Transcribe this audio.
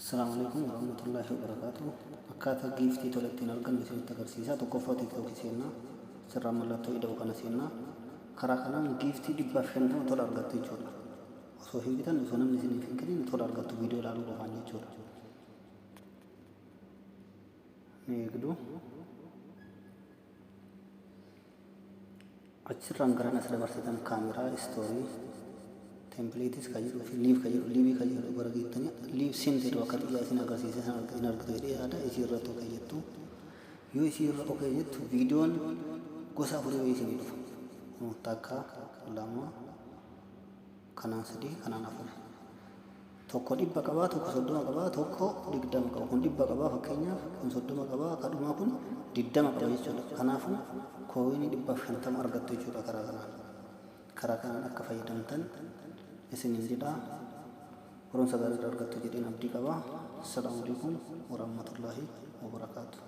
Assalaamu alaikum warahmatullaahi wabarakaatuh. Akkaataa giiftii tola ittiin argannu isinitti agarsiisa. Tokkoffaa TikTokii seennaa. Sirraa mallattoo ida'u kana seennaa. Karaa kanaan giiftii 150 tola argattu jechuudha. Osoo hin bitan, osoo namni isiniif hin kennin tola argattu, viidiyoo ilaaluu qofaan jechuudha. Ni eegdu. Achirraan garan as dabarsitan kaameraa, story, templates ka jedhuu fi live ka jedhu, live ka jedhu bara geettanii live sent jedhu akka xiyyaa isin agarsiise san hin argitu jedhee yaada. Isii irratti okay jettu. Yoo isii irra okay jettu, viidiyoon gosa afurii wayii isinii dhufa. Takka, lama, kanaan sadii, kanaan afur. Tokko 100 qabaa, tokko 30 qabaa, tokko 20 qaba. Kun 100 qabaa fakkeenyaaf, kun 30 qabaa, kadhumaa kun 20 qaba jechuudha. Kanaafuu coinii 150 argattu jechuudha karaa kanaan. Karaa kanaan akka fayyadamtan isiniin jedha. Barumsa gaarii irraa argattu jedheen abdii qaba. Assalaamu alaikum warahmatullaahi wabarakaatu.